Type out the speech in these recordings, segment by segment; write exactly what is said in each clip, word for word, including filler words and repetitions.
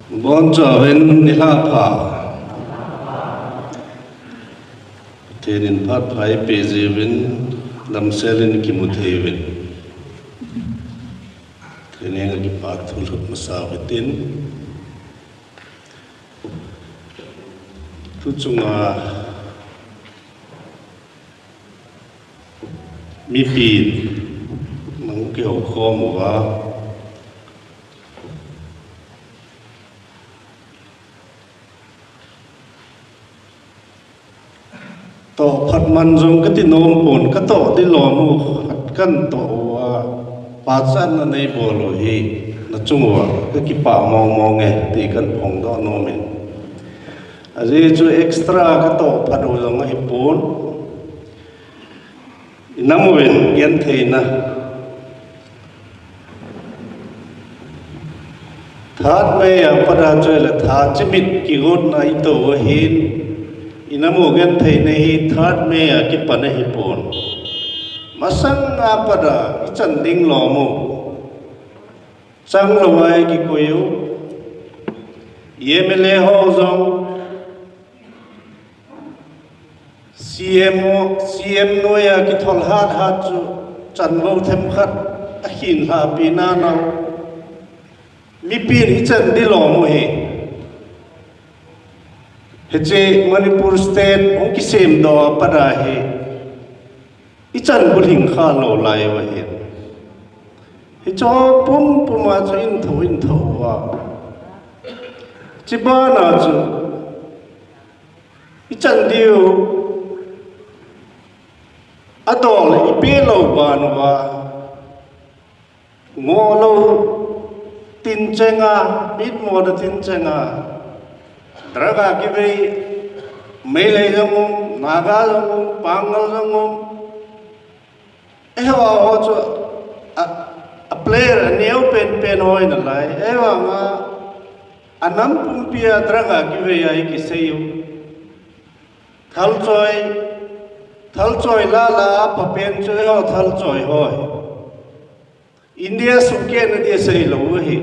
Bonchauvin nilhah pha. Pathen in phat pha eipeh jiuvin, damsel in kimu thei uvin. Pathen henga kipa thu lhut masa u hitin. Tuchunga mipin nang kihoukhom uva, toh phat man jong kati nom pon, katoh ding lom u khat kan toh uva, pachatna nei bol u hi nachung uva kakipah mong mong e ti kan phongdoh nom in. Ajeh chu extra katoh phat u jong ahipon. Inam uvin gentheina. Third May a pat a chu ahile tha chimit kigotna ito u ahin. Inam u gentheina hi third May a kipan ahipon. Masanga pat a ichan ding lom u, chang louva eikikoi u. M L A ho jong, C M o, C M noiya kithol hat hat chu chanvo themkhat akhin lhahpi nanau. Mipin ichan ding lom u hi, hiche Manipur State hung kisemdoh a pat a hi ichan bulhing kha lou lai uva ahin. Hicho pumpum a chu intho intho uva, chibana chu ichan diu adol ipeh lou ban uva, ngoh lou tinchenga, mitmo na tinchenga, drug a kivei Meitei jong um, Naga jong um, Pangal jong um. Eiho ho chu a, a player aneo penpen ho ahi nalai. Eivanga anam pumpia drug a kivei a eikisei u. Thalchoi, thalchoi lala aphapen chu eiho thalchoi ho ahi. India sukehna dia seilou u ahi.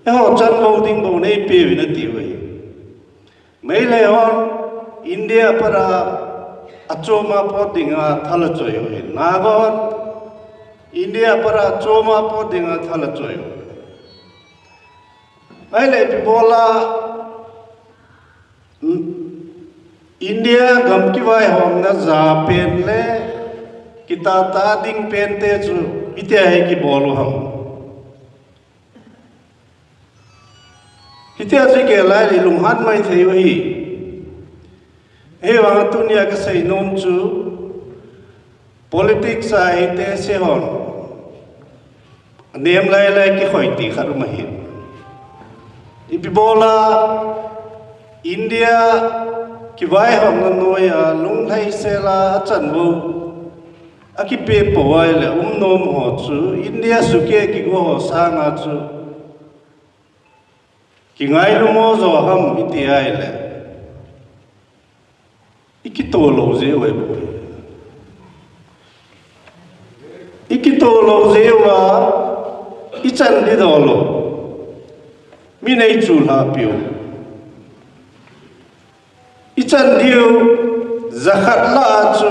Eiho chanvo ding bou neipeh uvin ati u ahi. Meitei hon India pat a achoma pot dinga thal achoi u ahi. Naga hon India pat a achoma pot dinga thal achoi u. Ahile ipi bola India gam kivaihomna ja pen le kitah tah ding pente chu itia hi kibol u ham? Hitia chu ikihil lai le ilunghan mai thei u ahi. Ahivanga tunia kasei nom chu politics a hite se hon anem lai lai kikhoi ti khat um ahin. Ipi bola India kivaihomna noiya lunglhaisel a achanvo akipeh pou ahile umnom ho chu India sukeh kigo ho sanga chu kingailutmo jo ham iti ahile, ikitoh lou jeh u ahi bou. Ikitoh lou jeh uva ichan ding doh lou, mi neichu lhahpiu. Ichan diu jakhat lah a chu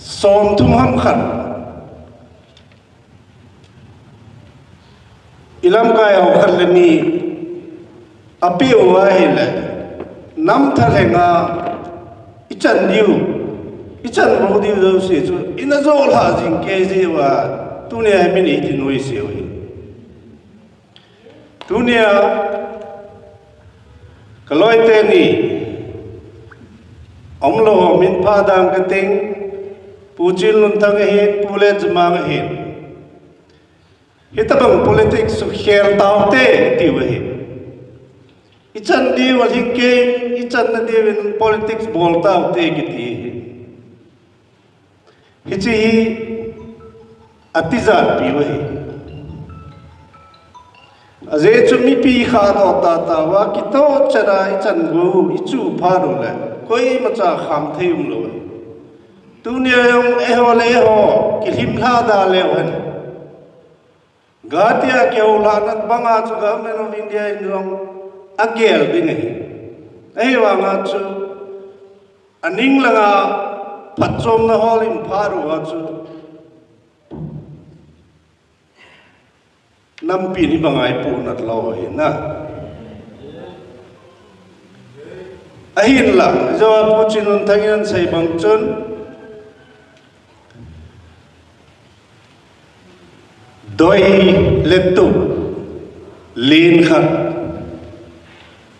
somthum ham khat ilamkai ho khat le ni apeh u ahile, nam thalhenga ichan diu, ichan bou diu jouse chu ina joh lhah jing kei jeh uva tunia hi mi nei ti noise u ahi. Tunia kaloi teni umlou ho min pha dang kating, Pu Chinlunthang ahin, Pu Letjamang ahin. Hitobang politics chu khel taute tiu ahi. Ichan diu alhing kei, ichanna diuvin politics bol taute kiti ahi. Hiche hi atijatpiu ahi. Ajeh chu mipi khat ho tahtah uva kitoh chet a ichan u, ichu phat u le koimacha kham thei umlou ahi. Tunia jong eiho le eiho kilhim lha da leu hen. Guwahati a kihoulhahna banga chu Government of India in jong agel ding ahi. Ahivanga chu aning langa phatchomna hall in phat uva chu nampi ni banga ipohnat lou ahi na. Ahinla, Joa Pu Chinhunthang in asei bang chun, doi le tup, lin khat,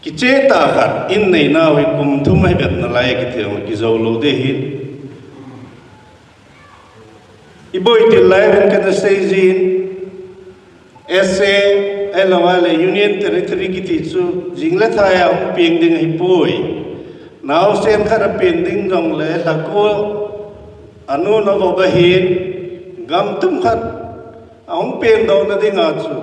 kicheh tah khat, in neinau hi kum thum ahi bep nalai kiti jong kijou lou ding ahi. Iboi til lai uvin kana sei jin, S A, ahilou le Union Territory kiti chu jing le thai a hung peng ding ahipoi. Naosen khat apen ding jongle lhakol anu navop ahin, gam tum khat ahung pendohna dinga chu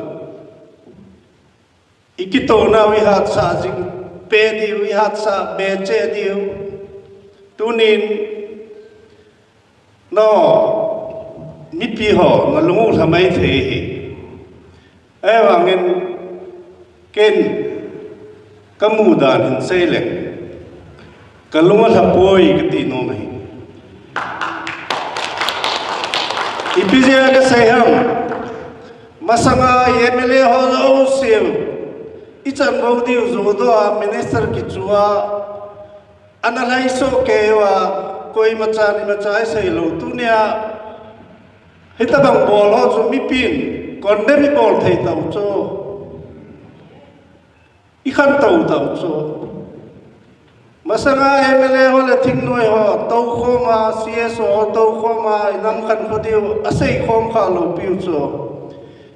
ikitounau ihatsah jing peh diu, ihatsah be cheh diu. Tunin no, mipi ho, nalung u lha maithei hi. Ahivangin ken kamu dan hin seileng kalung alhapoi kati nom ahi. Ipi jeh a kasei ham? Masanga i M L A ho jouse ichan bou diu jodoh a minister kichu a, ana lhaisoh kei uva, koimacha imacha isei lou tunia. Hitobang bol ho chu mipin condemn ibol thei tau chu, ikhantou tau chu. Masanga M L A ho le thingnoi ho toukhom a, C S O ho toukhom a, inam khankho diu asei khom kha lou piu chu,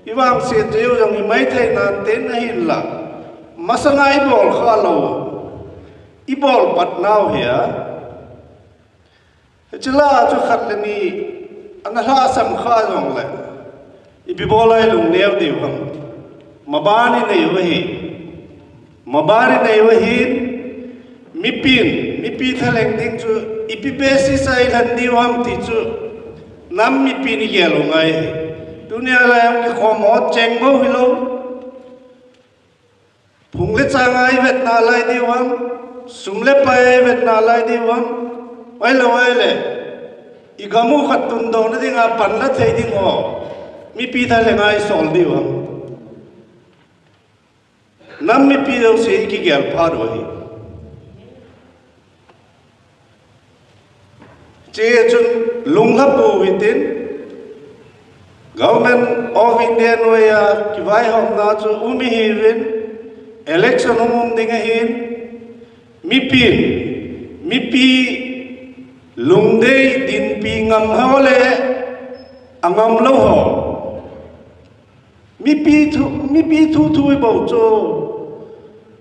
ivangset jeh u jong himai thei nante ahinla, masanga ibol kha lou, ibol pat nau hi a. Hiche la chu khat le ni ana lhahsam kha jongle, ipi bol a ilung neo diu ham? Maban inei u ahi. Maban inei u ahin, mipin, mipi thalheng ding chu ipi basis a ilhen diu ham ti chu nam mipin igel u ngai ahi. Tunia lai a kikhom ho cheng bou hilou. Phung le chang a ivet nalai diu ham, sum le pai a ivet nalai diu ham, ahilou le igam u khat tundohna dinga panla thei ding ho mipi thalheng a isol diu ham? Nam mipi jouse ikigel phat u ahi. Hiche chun lunglha pou hitin, Government of India noiya kivaihomna chu um ihiuvin, election hung um ding ahin, mipin, mipi lungdei dinpi ngam ho le angam lou ho, mipi thu, mipi thu thu ibol chu,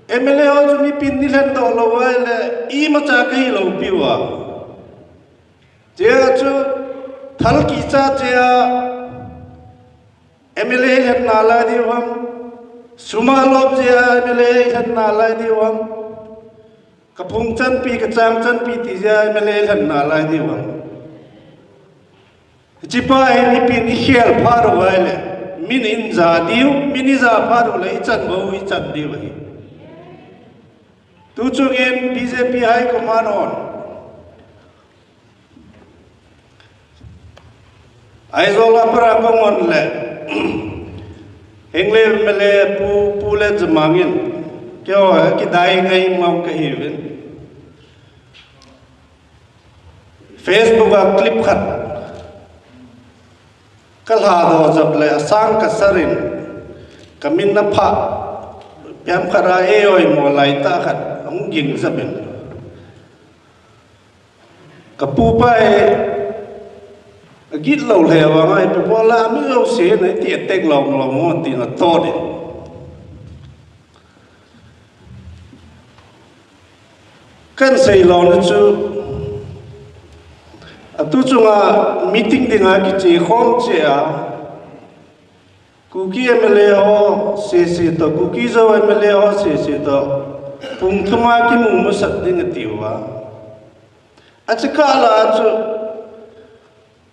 M L A ho chu mipin ilhen doh lou ahile imacha kahi lou piu a. Chea chu thal kicha chea M L A ilhen nalai diu ham, sum a lop chea M L A ilhen nalai diu ham, kaphung chanpi, kachang chanpi ti jeh a M L A ilhen nalai diu ham? Hichepa hi mipin ikhel phat u ahile, min ija diu, min ija phat u le ichan bou ichan diu ahi. Tuchung in B J P High Command hon Aizawl a para kahung on le, Henglep M L A Pu, Pu Letjamang in keiho kidai ngai mong kahiuvin, Facebook a clip khat kalhadoh jep le asang kasar in, kamin aphah, ipi ham khat a eioimo laitah khat ahung ging jep in, kapupa hi agit lou lheh vang a, ipi bol a mi jouse na iti attack lom lom mo tin atot in. Kahin seilouna chu, atu chunga meeting dinga kiche khom cheh a, Kuki M L A ho sese toh, Kuki Zo M L A ho sese toh, pung thum a kimu masat ding atiuva, achekah lah a chu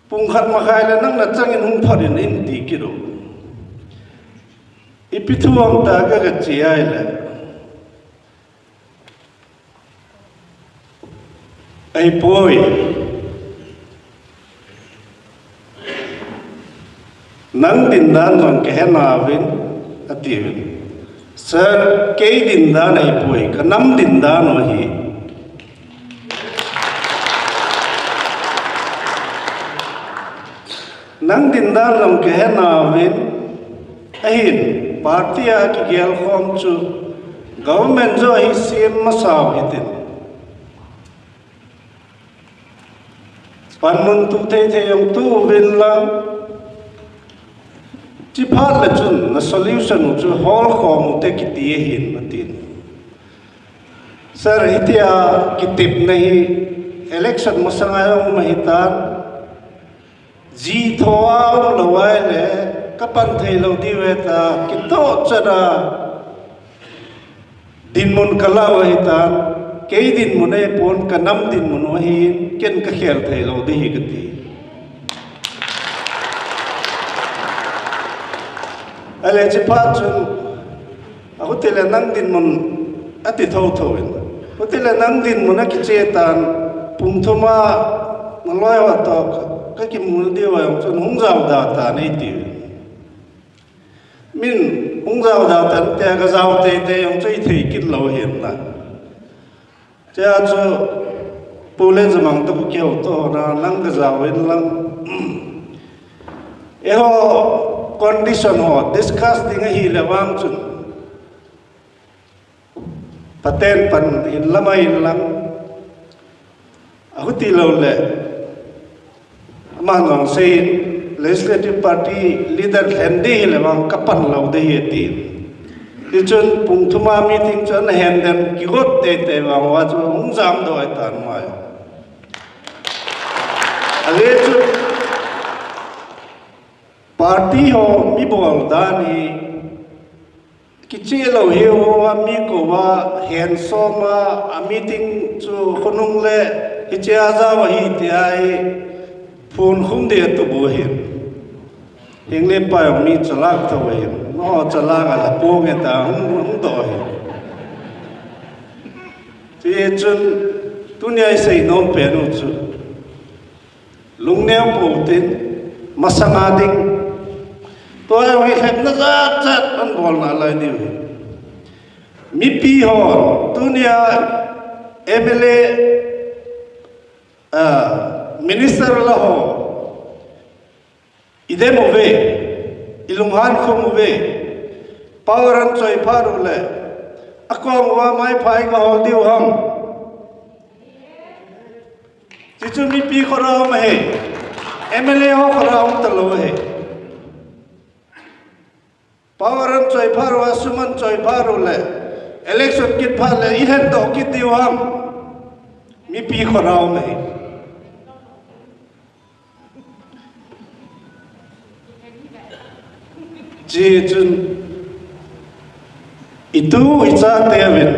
pung khat makhai le nang nachang in hung phot in, in ti kit u. Ipi thu ham tia ka, ka chi ahile, ahipoi. Nang dindan jong kahe nauvin, atiuvin. Sir, kei dindan ahipoi, ka nam dindan u ahi. Nang dindan jong kahe nauvin, ahin, party a kigel khom chu government joh hi sem masau hitin. Panmun tuh thei thei jong tuh uvin lang, chuphat le chun na solution u chu hol khom u te kiti ahin, atin. Sir, hitia kitepna hi election masanga jong um ahitan. Ji tho a um lou ahile, ka pan thei lou diu ahi ta, kitoh chan a dinmun ka la u ahitan, kei dinmun ahipon, ka nam dinmun u ahin, ken ka khel thei lou ding ahi kati. Ahile chuphat chun, ahutile nang dinmun ati thotho in. Ahutile nang dinmun akiche tan, pung thum a naloi ho toh ka kimu diu a jong chun hung jao da tan eitiu. Min hung jao da tan tia ka jao teitei jong chu ithei kit lou ahin na. Chea chu Pu Lenjamang toh ka kihouto na, nang ka jao in lang. Eiho condition ho discuss ding ahile vang chun, Pathen pan in lam ahin lang. Ahuti lou le, aman jong seiyin, Legislative Party leader lhen ding hile vang ka pan lou ding ahi, atin. Tichun pung thum a meeting chu ana hen den, kigot teitei vang uva chu hung jamdoh ahitan mai. Ahile chu party ho mi bol dan hi, kicheh lou hiu a, mi kouva hen som a, a meeting chu khonung le hichea jao ahi tia hi phone khum ding atup u ahin. Henglep pa jong mi chalak tho ahin. Nangho chalak a la ponge ta hung, hung doh ahin. Tichun tunia isei nom pen u chu, lungneo pou tin, masanga ding, tua jong hi lhepna jat jat an bol nalai diu ahi. Mipi ho, tunia M L A, ah, minister la ho, idem uve, ilunghan khom uve, power an choi phat u le, akong uva maiphai ga hol diu ham? Tichu mipi khut a um ahi, M L A ho khut a um talou ahi. Power an choi phat uva, sum an choi phat u le, election kit phat le, ilhen doh kit diu ham? Mipi khut a um ahi. Tichun, itu ichate uvin,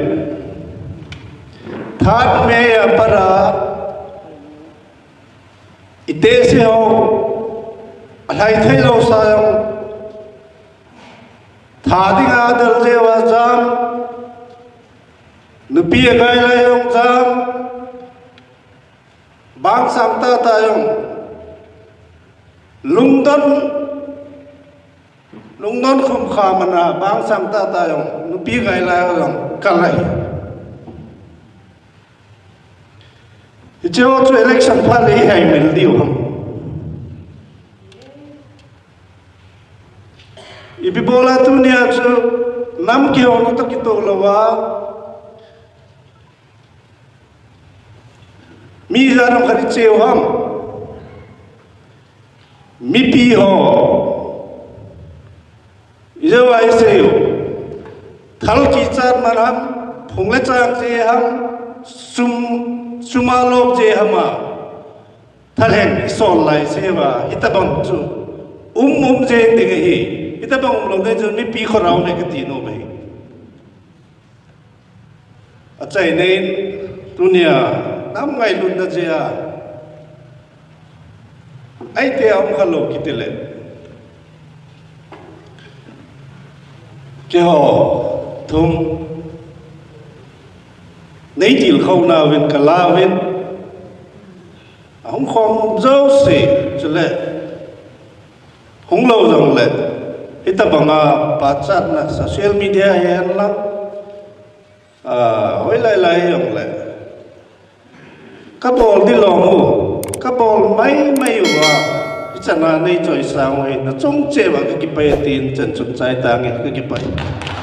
third May a pat a, itese ho, alhai thei lou sa jong, tha dinga adel jeh uva jam, nupi agai lai jong jam, bang sang tahtah jong, lungdon, lungdon khum kha mana, bang sang tahtah jong, nupi gai lai jong kal ahi. Hiche ho chu election phat le ihaimil diu ham? Ipi bola tunia chu nam kihouna toh kitoh louva, mi ijat ham khat icheu ham? Mipi ho, ijou a isei u, thal kichat man ham, phung le chang jeh ham, sum, sum a lop jeh ham a, thalheng isol lai jeh uva, hitobang chu um um jeng ding ahi. Hitobang umlou ding chu mipi khut a um ahi kati nom ahi. Achaina in tunia nam ngailutna jeh a, aite a um khalou kiti le, Keiho thum neitilkhouna uvin kalauvin, ahung khom jouse chule hung lou jongle, hitobanga pachatna social media hihen lang, ah, hoilai lai hijongle, kabol dilou u, kabol maimai uva, hichana neichoisang u hi nachung cheh uva kakipah e tin chan chun chai tange, kakipah e.